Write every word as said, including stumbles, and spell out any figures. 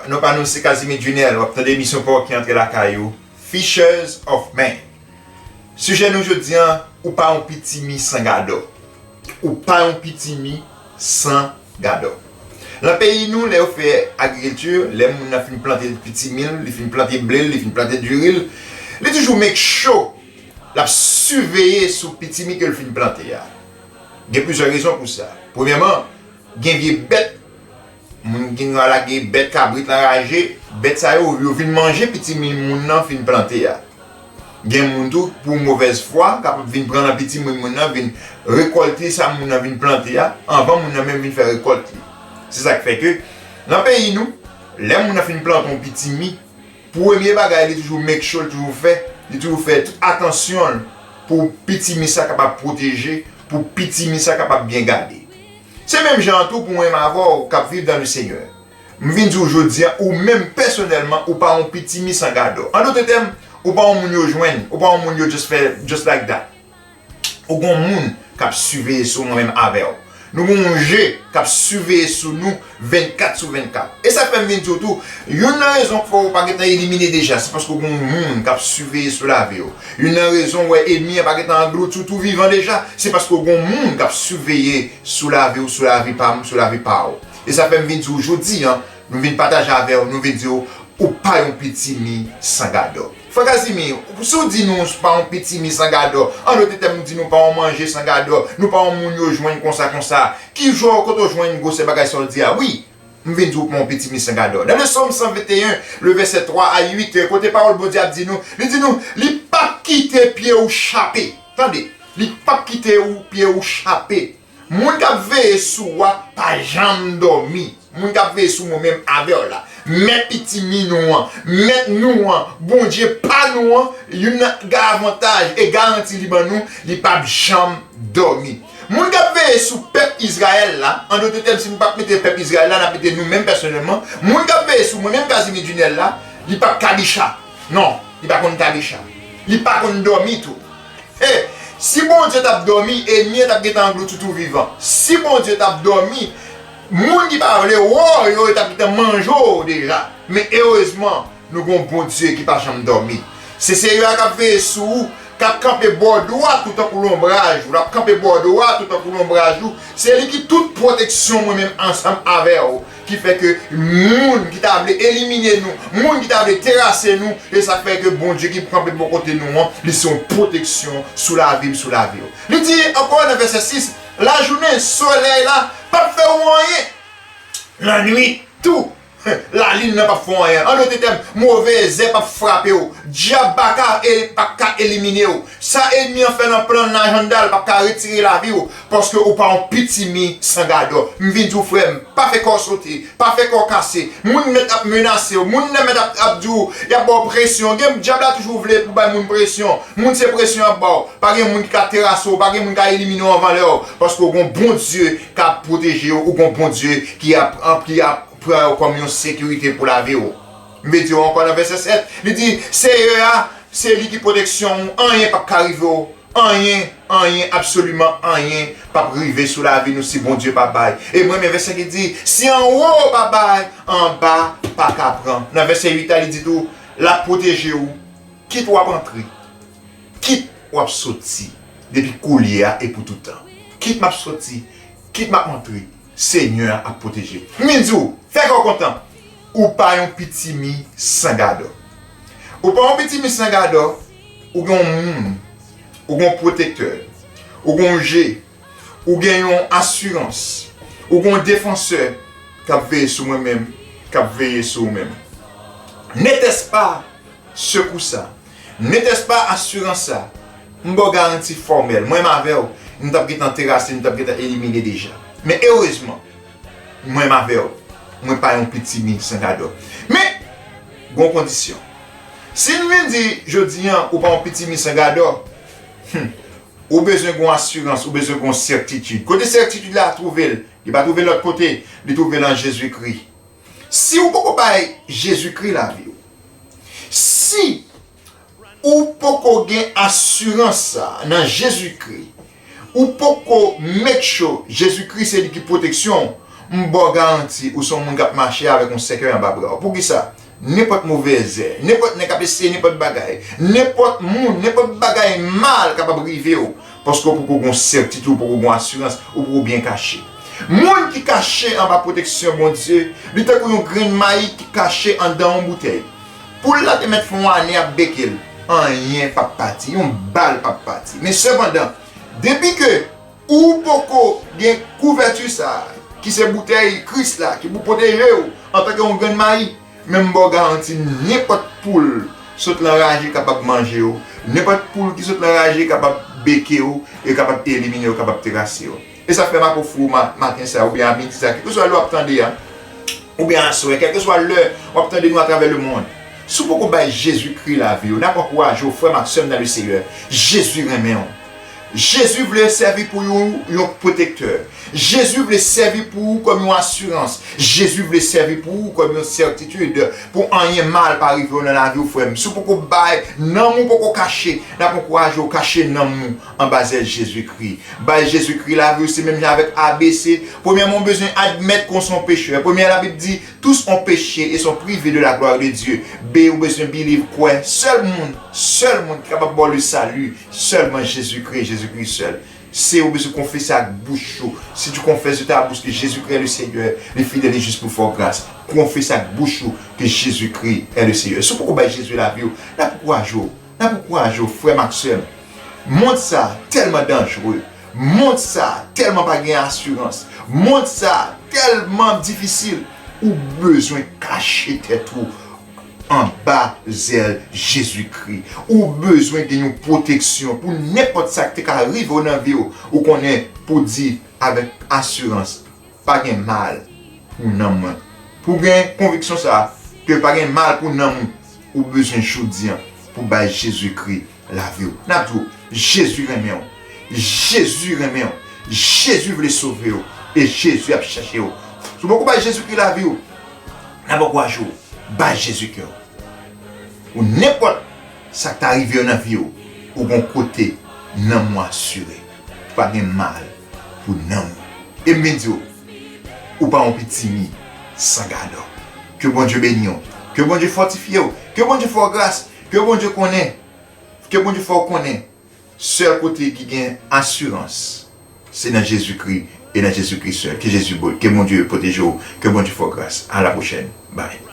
Non pa nou se Casimir Junel, w ap tande emisyon pa w ki antre lakay ou, Fishers of Men. Sijè nou jodi a, ou pa yon pitimi san gadò. Ou pa yon pitimi san gadò. Nan peyi nou, lè yo fè agrikilti, lè moun nan fin plante pitimi l, li fin plante ble l, li fin plante diri l, li toujou make sure l ap siveye sou pitimi ke l fin plante a. Gen plizyè rezon pou sa. Premyèman, gen vye bèt. Moun gen dwa lage bèt kabrit lan raje, bèt sa yo, yo vin manje pitimi moun nan fin plante a. Gen moun tou, pou movèz fwa, kapab vin pran nan pitimi moun nan, vin rekòlte sa moun nan vin plante a, anvan moun nan menm vin fè rekòt li. Se sa k fè ke, nan peyi nou, lè moun nan fin plante yon pitimi, premye bagay li toujou make sure, li toujou fè, li toujou fè tout atansyon l pou pitimi sa kapab pwoteje, pou pitimi sa kapab byen gade. Se menm jan an tou pou mwen avè w k ap viv dans le Seigneur. M vin di w jodi a, ou menm pèsonèlman, ou pa yon pitimi san gadò. An dòt tèm, ou pa yon moun yo jwenn, ou pa yon moun yo just fè, just like that. Ou gon moun k ap siveye sou mwen menm avè w. Nou gon yon je k ap siveye sou nou vennkat sou vennkat. E sa fè m vin di w tou, youn nan rezon k fè w pa gentan elimine deja, se paske w gon moun k ap siveye sou lavi w. Youn nan rezon w wè ènmi an pa gentan anglouti w tou vivan deja, se paske w gon moun k ap siveye sou lavi w, sou lavi pa m, sou lavi pa w. E sa fè m vin di w jodi a, nou vin pataje avè w, nou vin di w, ou pa yon pitimi san gadò. Frè Casimir, si w di nou pa yon pitimi san gadò, an dòt tèm, nou di nou pa yon manje san gadò, nou pa yon moun yo jwenn konsa konsa, ki jan w kote w jwenn gwosè bagay sa w di a? Wi, m vin di w pa yon pitimi san gadò. Nan le Sòm san venteyen, le vèsè twa a uit, kote pawòl Bondye ap di nou, li di nou, li p ap kite pye w chape. Tande, li p ap kite ou, pye w chape. Moun k ap veye sou w a pa janm dòmi. Moun k ap veye sou mwen menm avè w la. Mèt pitimi nou an, mèt nou an, Bondye pa nou an, youn nan avantaj e garanti li ban nou, li p ap janm dòmi. Moun k ap veye sou pèp Izrayèl la, an dòt tèm, si nou p ap mete pèp Izrayèl la, n ap mete nou menm pèsonèlman, moun k ap veye sou mwen menm Casimir Junel la, li p ap kabicha. Non, li pa konn kabicha. Li pa konn dòmi tou. E, si Bondye t ap dòmi, ènmi an t ap gentan anglouti w tou vivan. Si Bondye t ap dòmi, moun ki pa vle wè w yo, yo t ap gentan manje w deja. Men erezman, nou gon Bondye ki pa janm dòmi. Se Seyè a k ap veye sou ou, k ap kanpe bò dwat ou tankou lonbraj ou, l ap kanpe bò dwat ou tankou lonbraj ou. Se li ki tout pwoteksyon mwen menm ansanm avè w. Ki fè ke moun ki ta vle elimine nou, moun ki ta vle terase nou, e sa k fè ke Bondye ki kanpe bò kote nou an, li se yon pwoteksyon sou lavi m, sou lavi w. Li di ankò nan vèsè sis, lajounen, solèy la p ap fè w anyen. Lannwit tou, lalin nan p ap fè w anyen. An dòt tèm, move zè p ap frape w. Dyab pa ka, e, p ap ka elimine w. Sa ènmi an fè nan plan l, nan ajanda l, p ap ka retire lavi w, paske ou pa yon pitimi san gadò. M vin di w, frè m, pa fè kò w sote, pa fè kò w kase. Moun mèt ap menase w, moun nan mèt ap, ap di w, y ap ba w presyon. Gen dyab la toujou vle pou bay moun presyon. Moun se presyon y ap ba w. Pa gen moun ki ka terase w, pa gen moun ki ka elimine w anvan lè w, paske w gon Bondye k ap pwoteje w, ou gon Bondye ki ap, ki ap pran w kòm yon sekirite pou lavi w. M vin di w ankò nan vèsè sèt, li di, Seyè a, se li ki pwoteksyon w, anyen p ap ka rive w. Anyen, anyen, absoliman anyen p ap rive sou lavi nou si Bondye pa bay. E m renmen vèsè ki di, si anwo pa bay, anba pa ka pran. Nan vèsè uit la, li di tou, l ap pwoteje w, kit w ap antre, kit w ap soti, depi koulye a e pou toutan. Kit m ap soti, kit m ap antre, Senyè a ap pwoteje m. M vin di w, fè kè w kontan. Ou pa yon pitimi san gadò. Ou pa yon pitimi san gadò, ou gen yon moun, ou gen yon pwotektè, ou gen yon je, ou gen yon asirans, ou gen yon defansè k ap veye sou mwen menm, k ap veye sou ou menm. N'était-ce pas sekou sa. N'était-ce pas asirans sa. M ba w garanti fòmèl. Mwen menm avè w, nou t ap gentan terase, nou t ap gentan elimine deja. Men erezman, mwen menm avè w, mwen pa yon pitimi san gadò. Men, gon kondisyon. Si n vin di, jodi a, ou pa yon pitimi san gadò, hmm, ou bezwen gon asirans, ou bezwen gon sètitid. Kote sètitid la twouve l? Li pa twouve l lòt kote, li twouve l an Jezikri. Si w poko bay Jezikri lavi w, si ou poko gen asirans sa a nan Jezikri, ou poko make sure Jezikri se li ki pwoteksyon w, M ba w garanti, ou se yon moun k ap mache avèk yon sèkèy anba bra w. Poukisa? Nenpòt movèzè, nenpòt nèg k ap eseye nenpòt bagay, nenpòt moun, nenpòt bagay mal kapab rive w, paske w poko gen yon sètitid, ou poko gen yon asirans, ou poko byen kache. Moun ki kache anba pwoteksyon Bondye, li tankou yon grenn mayi ki kache anndan yon boutèy. Poul la te mèt fè yon ane ap beke l, anyen p ap pati, yon bal p ap pati. Men sepandan, depi ke ou poko gen kouvèti sa a, ki se boutèy Kris la, ki pou pwoteje w antanke yon grenn mayi, men m ba w garanti, nenpòt poul sot lan raje kapab manje w, nenpòt poul ki sot lan raje kapab beke w, e kapab elimine w, kapab terase w. E sa fè m ap ofri w ma-, maten sa a, oubyen a midi sa a, kèlkeswa lè w ap tande a, oubyen aswè, kèlkeswa lè w ap tande nou atravè lemonn. Si w poko bay Jezikri lavi w, n ap ankouraje w, frè m ak sè m nan le Seyè, Jezi renmen w. Jezi vle sèvi pou yon, yon pwotektè. Jezi vle sèvi pou ou kòm yon asirans. Jezi vle sèvi pou ou kòm yon sètitid pou anyen mal pa rive w nan lavi w, frè m. Si w poko bay, nanm ou poko kache, n ap ankouraje w kache nanm ou anba zèl Jezikri. Bay Jezikri lavi w, se menm jan avèk A B C. Premyèman, ou bezwen admèt ke w se yon pechè. Premyè, Labib di, tous ont péché et sont privés de la gloire de Dieu. B, ou bezwen believe, kwè. Sèl moun, sèl moun ki kapab ba w le salut, sèlman Jezikri, Jezikri sèl. Se ou bezwen konfese ak bouch ou. Si tu confesses de ta bouche que Jésus-Christ est le Seigneur, li fidèl e jis pou fè w gras. Konfese ak bouch ou ke Jezikri est le Seigneur. Si w poko bay Jezi lavi w, n ap ankouraje w. N ap ankouraje w, frè m ak sè m. Mond sa a tèlman danjere. Mond sa a tèlman pa gen asirans. Mond sa a tèlman difisil. Ou bezwen kache tèt ou anba zèl Jezikri. Ou bezwen gen yon pwoteksyon pou nenpòt sa ki te ka rive w nan vi w. Ou konnen pou di avèk asirans, pa gen mal pou nanm mwen. Pou gen konviksyon sa a, ke pa gen mal pou nanm ou, ou bezwen jodi a pou bay Jezikri lavi w. N ap di w, Jezi renmen w. Jezi renmen w. Jezi vle sove w. E Jezi ap chèche w. Si w poko bay Jezikri lavi w, n ap ankouraje w, bay Jezi kè w. Pou nenpòt sa k ta rive yo nan vi w, ou gon kote nanm ou asire. Ou pa gen mal pou nanm ou. E m vin di w, ou pa yon pitimi san gadò. Ke Bondye beni w. Ke Bondye fòtifye w. Ke Bondye fè w gras. Ke Bondye konnen. Ke Bondye fè w konnen. Sèl kote ki gen asirans, se nan Jezikri e nan Jezikri sèl. Ke Jezi bo-, ke Bondye pwoteje w. Ke Bondye fè w gras. A la pwochèn. Bye.